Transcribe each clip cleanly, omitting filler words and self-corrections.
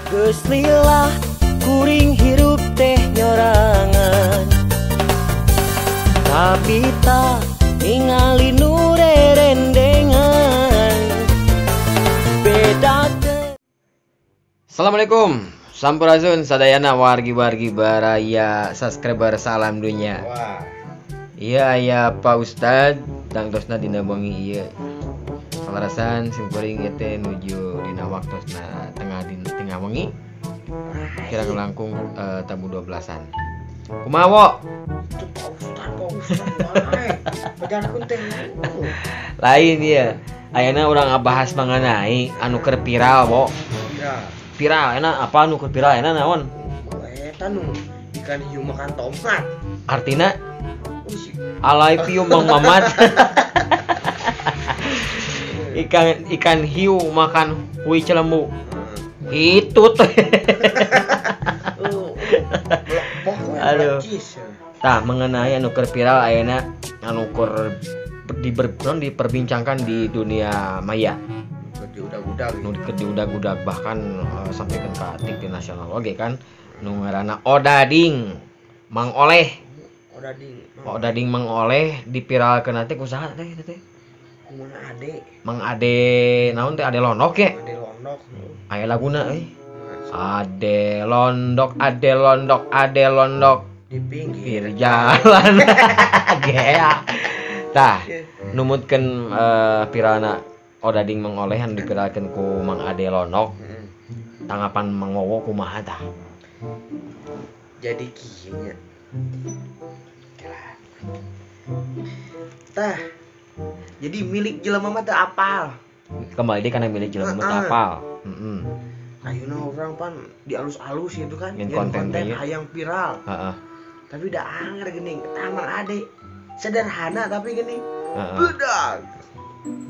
Geus lila kuring hirup teh nyorangan, tapi tak ningali nu rerendengan. Beda teh. Assalamualaikum, sampurasun sadayana wargi-wargi baraya subscriber salam dunia. Wah. Iya aya Pak Ustad dangdosna dina wengi ieu. Salarasan simkuring ieu teh nuju dina waktosna tengah dina tengah wengi. Kira langkung tamu 12-an. Kumaha wo? Itu Pak Ustad wae. Pajarkeun teh. Lain ieu. Ayeuna urang ngabahas mengenai anu keur viral wo. Viral. Viral enak apa anu keur viral enak naon? Eta nu ikan hiu makan tomat. Artina alai piu Mang Mamat. Ikan hiu makan hui celembu. Itu teh. Aduh. Tah mengenai anu keur viral ayeuna anu keur diperbincangkan di dunia maya. Diudag-udag. Nu diudag-udag bahkan sampai ke TV nasional oge kan nu ngaranna Odading Mang Oleh. Odading Mang Oleh dipiralkeun teh ku saha teh teh? Kumaha Ade? Mang Ade naon teh Ade Londok ye? Ade Londok. Aya laguna euy. Ade Londok, Ade Londok, Ade Londok di pinggir jalan. Gea. Tah, numutkeun piralna Odading Mang Oleh anu dipiralkeun ku Mang Ade Londok. Tanggapan Mang Wowo kumaha tah? Jadi kieu nya. Tah, jadi milik jelema mah teu apal. Kembali deui kana milik jelema mah teu apal. Heeh. Ayeuna urang pan dialus-alus gitu kan, nyen konten hayang viral. Heeh. Tapi da anger geuning, tah Mang Ade sederhana tapi geuning. Bedak.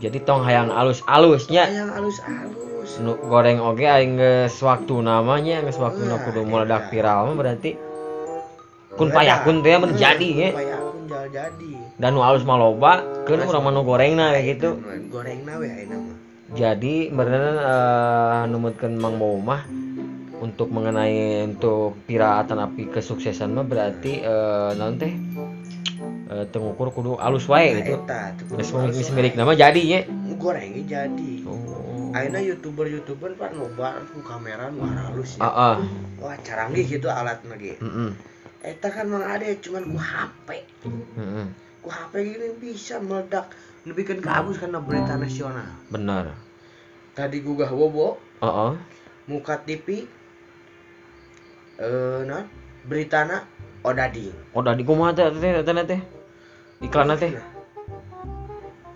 Jadi tong hayang alus-alusnya. Hayang alus-alus. Nu goreng oge aing geus waktuna mah nya, geus waktuna kudu meledak viral mah berarti kun payakun teh mun jadi ge. Payakun jal jadi. Dan nu alus mah loba, keun urang mah nu gorengna kayak gitu. Gorengna we ayeuna mah. Jadi beneran numutkeun Mang Bowo mah untuk mengenai untuk viral atanapi kesuksesan mah berarti naon teh teu ngukur kudu alus wae gitu. Geus milik nama jadi nya. Goreng jadi. Oh. Ayeuna YouTuber-YouTuber pan loba ku kamera nu halus ya. Heeh. Wah, canggih gitu alatna ge. Heeh. Eta kan Mang Ade cuman ku HP. Heeh. Ku HP gini bisa meledak nepikeun ka abus karena berita nasional. Benar. Tadi gugah Wowo. Heeh. Muka TV nah beritana Odading. Odading kumaha teh teh teh? Iklanna teh.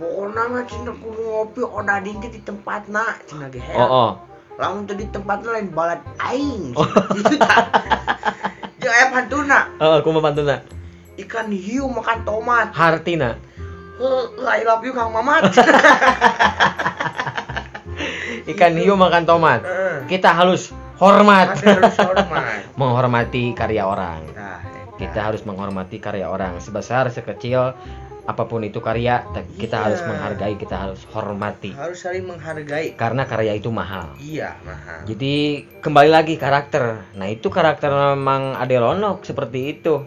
Pokona mah cenah kudu ngopi Odading teh di tempatna cenah ge. Heeh. Lamun teh di tempatna lain balad aing. Gitu tah. Jeung aya pantuna. Heeh, kumaha pantuna? Ikan hiu makan tomat. Hartina. Heuh, I love you Kang Mamat. Ikan hiu makan tomat. Kita harus hormat. Harus hormat. Menghormati karya orang. Nah, kita harus menghormati karya orang. Sebesar, sekecil apapun itu karya, kita harus menghargai, kita harus hormati. Harus saling menghargai. Karena karya itu mahal. Iya, mahal. Jadi kembali lagi karakter. Nah, itu karakter Mang Ade Londok seperti itu.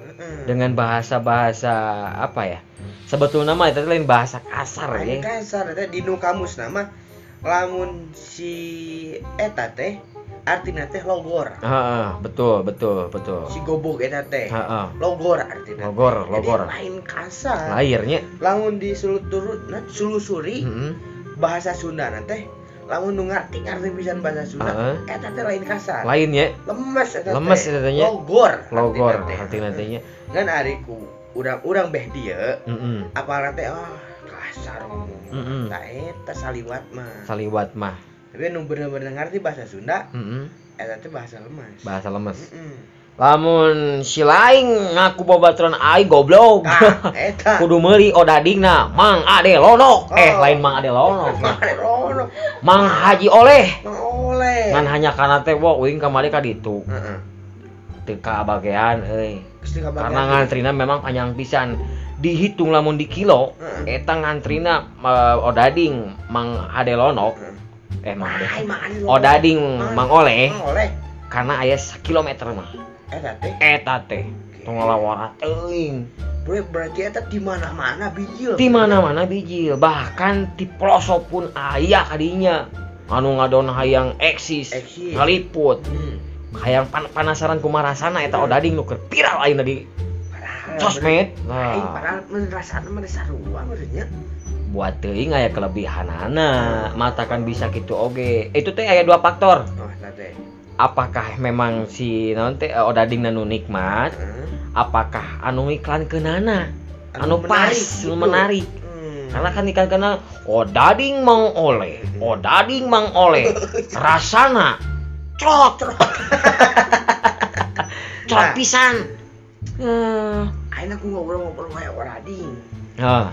Dengan bahasa-bahasa apa ya? Sebetulnya mah itu lain bahasa kasar ya. Kasar eta di nu kamus nama lamun si eta teh artina teh logor. Heeh, betul. Si gobog eta teh. Heeh. Logor artina. Logor. Jadi lain kasar. Lahirnya. Lamun dislusuri bahasa Sunda teh lamun nu ngarti pisan bahasa Sunda eta teh lain kasar. Lain ya. Lemes eta teh. Lemes eta teh nya. Logor. Logor artina teh nya. Ngan ari ku urang-urang beh dieu. Apalna teh kasar ngomong. Tah eta saliwat mah. Saliwat mah. Tapi nu bener-bener ngerti bahasa Sunda, eta teh bahasa lemes. Bahasa lemes. Lamun si laing ngaku babaturan aing goblok. Tah, eta. Kudu meuli Odadingna Mang Ade Londok. Oh. Lain Mang Ade Londok. Mang Ade Londok. Mang Haji Oleh. Mang Oleh. Ngan hanya kana teh wo uing kamari ka ditu. Heeh. Teu kabagean euy. Karena ngantrina memang panjang pisan. Dihitung lamun di kilo, eta ngantrina Odading Mang Ade Londok. Mang Ade. Odading Mang Oleh. Mang Oleh. Karena aya sakilometer mah. Eta teh. Tong lalawara teuing. Berarti eta di mana-mana bijil. Di mana-mana bijil, bahkan di pelosok pun aya kadinya. Anu ngadon hayang eksis. Ngaliput. Hayang panasaran kumaha rasana eta odading nu keur viral ayeuna di sosmed. Nah, padahal mun rasana mah sarua maksudnya. Buat teuing aya kelebihanana, mata kan bisa kitu oge. Itu teh aya dua faktor. Oh, eta teh. Apakah memang si naon teh odadingna nu nikmat? Apakah anu iklankeunana anu pas, anu menarik. Karena kan iklan kenal odading Mang Oleh, odading Mang Oleh. Rasana crot. Crot pisan. Ayeuna aku ngobrol-ngobrol wae odading. Heeh.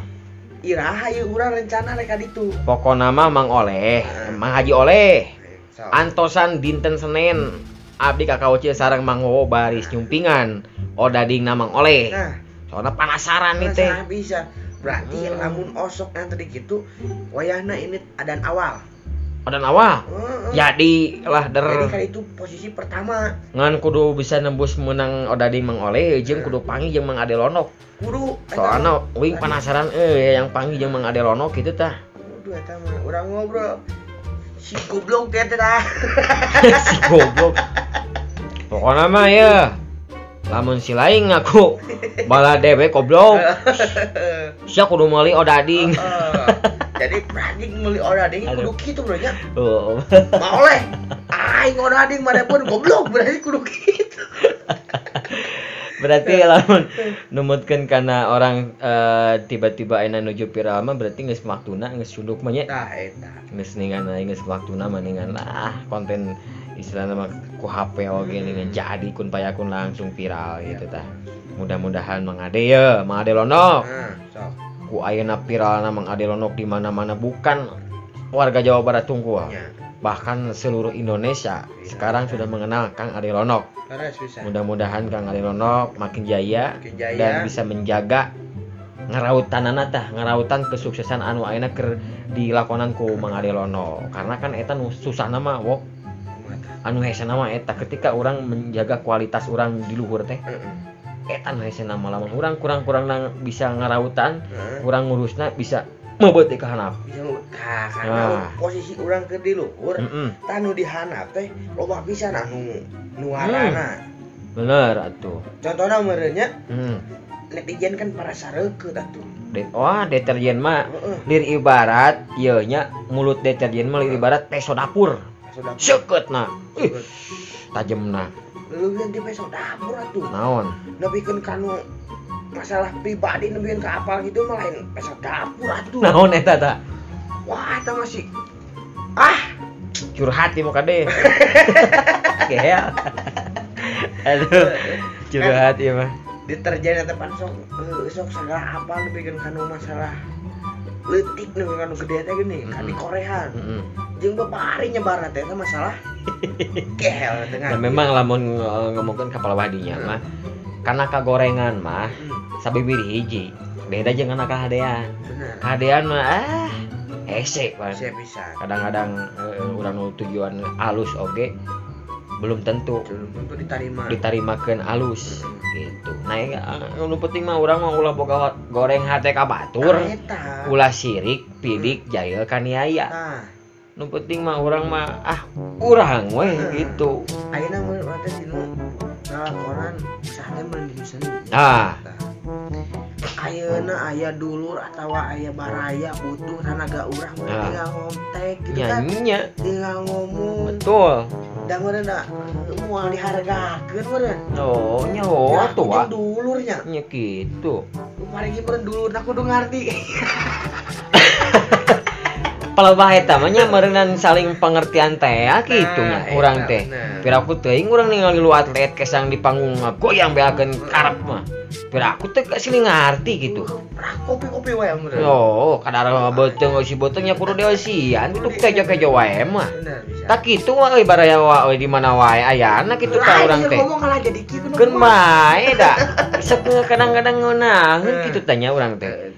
Iraha ieu urang rencana rek ka ditu. Pokona mah Mang Oleh, Mang Haji Oleh. Antosan dinten Senin abdi ka Kaucil sareng Mang Wowo baris nyumpingan odadingna Mang Oleh. Nah, soalna penasaran nih teh. Bisa. Berarti lamun osok nanti gitu wayahna ini adan awal. Adan awal. Jadi lah der. Jadi kan itu posisi pertama. Ngan kudu bisa nembus menang odading Mang Oleh jeung kudu panggih jeung Mang Ade Lonok. Kudu. Soalna uing penasaran yang panggih jeung Mang Ade Lonok kitu tah. Kudu eta mah urang ngobrol. Si goblok teh tah. Si goblok. Pokona mah ya. Lamun si lain ngaku bala dewe goblok. Sia kudu meuli odading. Jadi berani meuli odading kudu kitu bro nya. Heeh. Ma Oleh. Aing odading mah pun goblok berarti kudu kitu. Berarti lamun numutkeun kana orang tiba-tiba ayeuna nuju viral mah berarti geus waktuna geus sunduk mah nya. Tah eta. Geus ningan geus waktuna mah ningan lah konten istilahna mah ku HP oge ningan jadi kun payakun langsung viral gitu tah. Mudah-mudahan Mang Ade ye, Mang Ade Lonok. Sok. Ku ayeuna viralna Mang Ade Lonok di mana-mana bukan warga Jawa Barat tungkul. Ya. Bahkan seluruh Indonesia sekarang sudah mengenal Kang Ade Lonok. Mudah-mudahan Kang Ade Lonok makin jaya, dan bisa menjaga ngarautanana tah, ngarautan kesuksesan anu ayeuna keur dilakonan ku Mang Ade Lonok. Karena kan eta nu susahna mah wo. Anu hesena mah eta ketika orang menjaga kualitas orang di luhur teh. Eta nu hesena mah lamun urang kurang-kurang bisa ngarautan, kurang ngurusna bisa meubeut ka hanap. Bisa karena posisi urang keur di luhur, tah nu di hanap teh loba pisan anu nuarana. Bener atuh. Contohna meureun nya. Netizen kan para sareukeut atuh. Wah, deterjen mah lir ibarat ieu nya mulut deterjen mah lir ibarat peso dapur. Seukeutna. Tajemna. Leuwih di peso dapur atuh. Naon? Nepikeun kanu masalah pribadi nepikeun ka apal gitu mah lain peso dapur atuh. Naon eta ta? Wah, eta masih curhat di muka deh. Gehel. Aduh, curhat ieu mah. Deterjen eta pan sok sok sagala apal nepikeun kanu masalah leutik nepikeun kanu gede teh geuning, kan di Korean. Jeung babari nyebarna teh eta masalah gehel teh. Nah, memang lamun ngomongkeun kapal wadinya mah karena kagorengan mah sabibir hiji. Beda jeung kana kahadean. Bener. Kahadean mah hese pan. Hese pisan. Kadang-kadang urang nu tujuan alus oge belum tentu ditarima. Ditarimakeun alus gitu. Nah, nu penting mah urang mah ulah boga goreng hate ka batur. Ulah sirik, pidik, jail kaniaya. Nah. Nu penting mah urang mah urang we gitu. Ayeuna mun urang teh dinu ngalakonan usaha teh mun dinu seni. Ah. Ayeuna aya dulur atawa aya baraya butuh tanaga urang mun tinggal ngomtek gitu kan. Nya. Tinggal ngomong. Betul. Da meureun da moal dihargakeun meureun. Oh, nya atuh wa. Dulurnya. Nya kitu. Parigi meureun dulurna kudu ngarti. Palebah eta mah nya meureunnan saling pengertian teh kitu nya urang teh. Piraku teuing urang ningali lu atlet kesang di panggung goyang beakeun karep mah. Piraku teh silih ngarti gitu. Kopi-kopi wae meureun. Oh, kadar beuteung si beuteung nya kudu dieusian kitu kejo-kejo wae mah. Tah kitu mah euy baraya wae di mana wae ayana kitu ka urang teh. Ngomong kalah jadi kieu keun bae da. Sok kadang-kadang ngeunaheun kitu teh nya urang teh.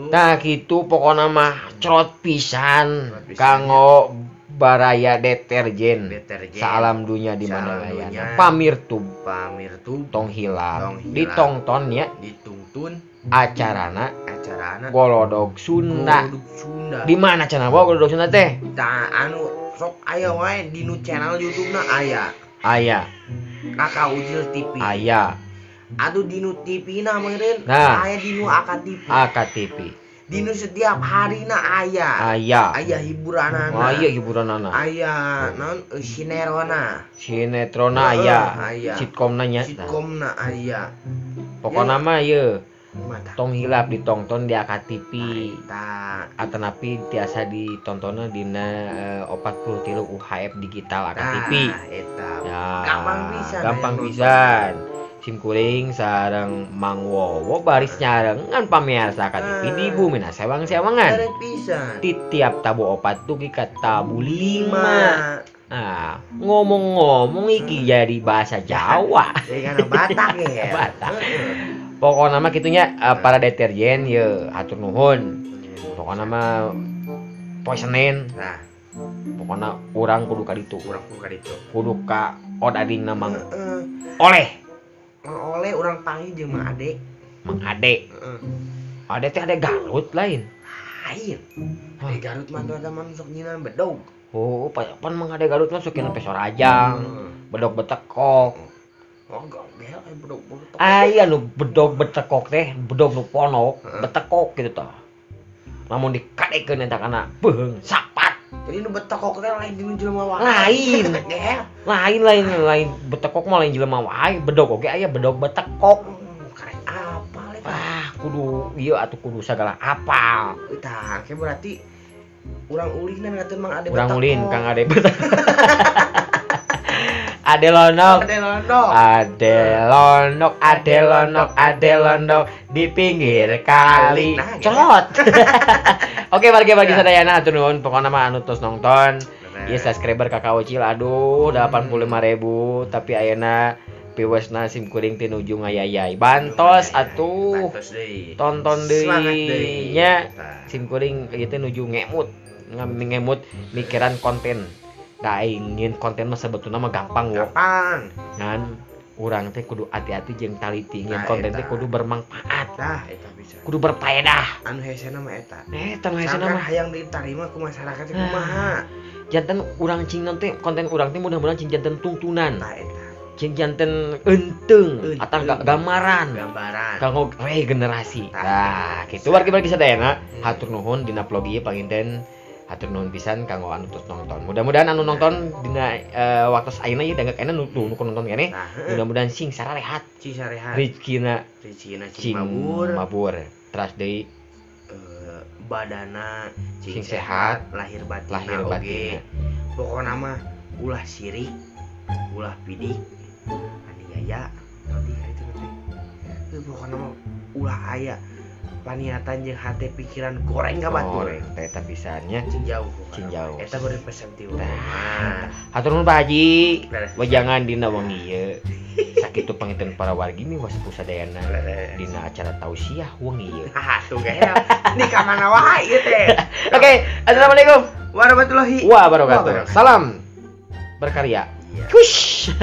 Tah kitu pokona mah crot pisan kanggo Baraya deterjen. Salam dunya di mana aya. Pamirtub. Tong hilap. Ditongton ya. Ditungtun. Acarana Golodog Sunda. Di mana cenah bawa Golodog Sunda teh? Tah anu sok aya wae di nu channel YouTube-na aya. Aya. Kakak Ucil TV. Aya. Atuh di nu TV-na meureun. Nah. Aya di nu AKTV. AKTV. Dinu setiap harina aya. Aya. Aya hiburanana. Aya hiburanana. Aya naon sinerona. Sinetrona aya. Sitcomna nya. Sitcomna aya. Pokona mah ieu. Tong hilap ditongton di AKTV. Atanapi tiasa ditontonna dina 43 UHF digital AKTV. Eta. Ya, gampang pisan. Gampang pisan. Sim kuring sareng Mang Wowo baris nyarengan pamirsa AKTV di bumi na sewang-sewangan. Di tiap tabu 4 dugi ka tabu 5. Nah, ngomong-ngomong iki jadi bahasa Jawa. Jadi kana Batak ya. Batak. Pokokna mah kitunya para deterjen ye hatur nuhun. Pokokna mah poe Senin. Nah, pokokna urang kudu ka ditu. Urang kudu ka ditu. Kudu ka odadingna Mang Oleh. Mang Oleh urang panggil jeung Mang Ade. Mang Ade. Heeh. Ade teh Ade Garut lain. Lain. Ade Garut mah tuh mah sok nyinan bedog. Oh, pan Mang Ade Garut mah sok nyinan peso rajang, bedog betekok. Oh, gel bedog betekok. Aya nu bedog betekok teh, bedog nu ponok, betekok gitu tah. Lamun dikadekeun eta kana beuheung sapat. Jadi nu betekok teh lain dinu jelema wae. Lain. Gel. Lain betekok mah lain jelema wae, bedog oge aya bedog betekok. Karek apal eta. Ah, kudu ieu atuh kudu sagala apal. Tah, ke berarti urang ulin ngateun Mang Ade betekok. Urang ulin Kang Ade betekok. Ade Lonok, Ade Lonok, Ade Lonok, Ade Lonok di pinggir kali. Nah, Celot. Oke, bagi sadayana hatur nuhun pokona mah anu tos nonton. Ieu subscriber Kakak Ucil aduh 85.000 tapi ayeuna piwesna sim kuring ti nuju ngayayay. Bantos atuh. Tonton deui nya. Sim kuring ieu teh nuju ngemut, ngemut mikiran konten. Da ingin konten mah sebetulna mah gampang wo. Gampang. Ngan urang teh kudu hati-hati jeung taliti ingin nah, konten teh kudu bermanfaat. Tah eta bisa. Kudu berfaedah. Anu hesena mah eta. Eta nu hesena mah hayang diterima ku masyarakat teh kumaha. Janten urang cing teh konten urang teh mudah-mudahan cing janten tungtunan. Tah eta. Cing janten eunteung atau gambaran. Gambaran. Kanggo regenerasi. Nah, kitu wargi-wargi sadayana hatur nuhun dina vlog ieu panginten. Hatur nuhun pisan kanggo anu tos nonton. Mudah-mudahan anu nonton dina waktu ayeuna ieu danggek ayeuna nu nonton keneh. Mudah-mudahan sing sararehat. Sing sarehat. Rezekina cing mabur. Mabur. Teras deui badana cing sehat, lahir batin oge. Pokona mah ulah sirik, ulah pidik, aniaya, tadi itu teh. Pokona mah ulah aya paniatan jeung hate pikiran goreng ka batur. Goreng teh eta pisannya cing jauh. Cing jauh. Eta beureun pesan ti urang. Hatur nuhun Pak Haji. Wajangan dina wengi ieu. Sakitu panginten para wargi mi wasepuh sadayana dina acara tausiah wengi ieu. Tuh gaya. Di ka mana wae ieu teh. Oke, assalamualaikum warahmatullahi wabarakatuh. Salam berkarya. Hush.